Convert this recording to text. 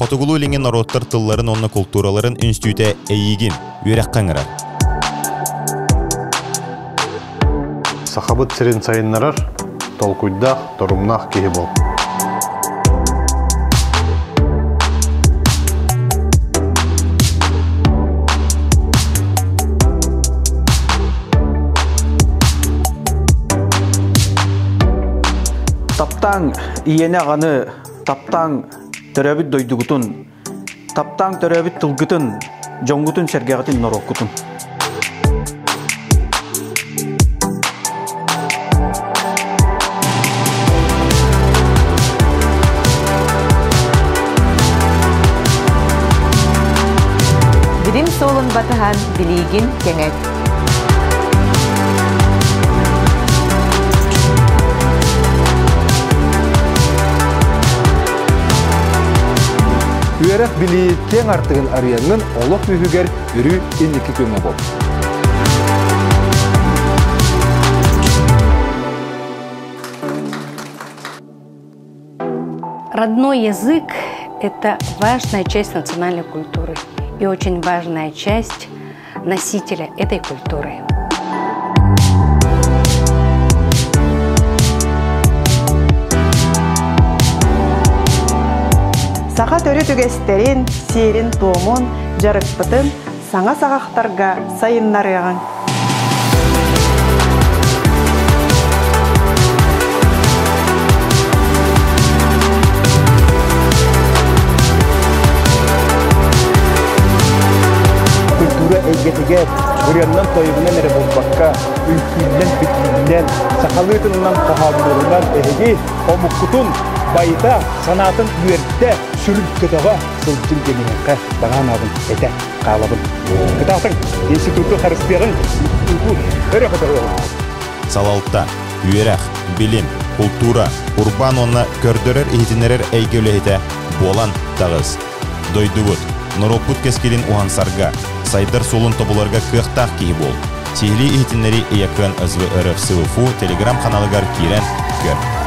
Хотугулуу-Илиҥҥи норуоттар тылларын уонна култуураларын үнстүүтэ эйиигин үөрэххэ ыҥырар. Сахабыт сирин сайыннарар, толкуйдаах, торумнаах киһи буол. Таптааҥ ийэни аҕаны, таптааҥ төрөөбүт дойдугутун, таптааҥ төрөөбүт тылгытын, дьоҥҥутун-сэргэҕитин, норуоккутун. Билим суолун батыһан билиигин кэҥэт. Үөрэх билии киэҥ артыгын арыйаҥҥын олох үһүгэр өрүү инники күҥҥэ бол. Родной язык – это важная часть национальной культуры и очень важная часть носителя этой культуры. Саха төрүт үгэстэрин, сиэрин-туомун, дьарыкпытын саҥа саҕахтарга сайыннарыаҕыҥ. Культура эйгэтигэр ырыаннан тойугунан эрэ буолбакка, үҥкүүннэн, битиинэн, сахалыы тылынан хоһооннорунан эһиги омуккутун байыта, санаатын үөрдэ, сүрүн көтөҕө сылдьын диэн баҕанаабын этэ хаалабын. Кытаатыҥ, институту харыстыаҕыҥ, институту өрө көтөҕүөҕүҥ. Салалта, үөрэх, билим, култуура, урбаан уонна көрдөрөр-иһитиннэрэр эйгэ үлэһитэ буолан таҕыс. Дойдубут, норуоппут кэскилин уһансарга, сайдар суолун тобуларга кыахтаах киһи буол. Сиһилии иһитиннэрии Иякын СВРФ СВФУ телеграм-ханалыгар киирэн көр.